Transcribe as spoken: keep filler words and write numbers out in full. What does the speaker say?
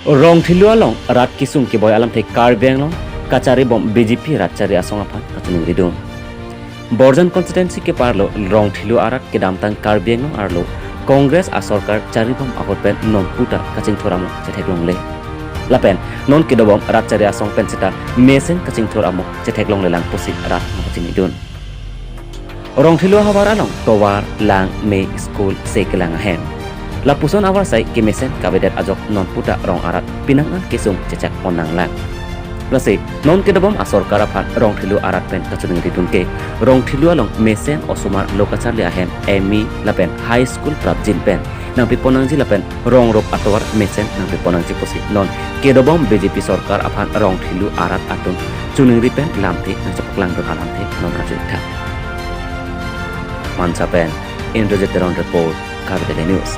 Rongthelu along rat kesung keboi alamthe Karbi Anglong kacharibom B J P rat chari asong aphan kachiningridun. Borjan constituency keparlo Rongthelu arat kedamtang Karbi Anglong arlo Congress asorkar charibom ahut pen non puta kachingthur amok chetheklongle. Lapen non kedobom rat chari asong pen seta mesen kachingthur amok chetheklonglelang pusi rat nangkachinidun. Rongthelu ahavar along tovar, lang, me, school, se kelang ahem. Lapuson avarsai kemesen kavedet ajok non puta rong arat penang an kesung chechak pon nanglang. Lasi non kedobom asorkar aphan Rongthelu arat pen kachiningridun ke Rongthelu along mesen osomar lo kacharli ahem M E lapen high school prapjin pen nangpipon nangji lapen rong rup atovar mesen nangpipon nangji pusi non kedobom B J P sorkar aphan Rongthelu arat atum chiningri pen lamthe nangchepaklangdun alamthe non ajuitha. Mansa pen Indrajit Teron report, Karbi Daily News.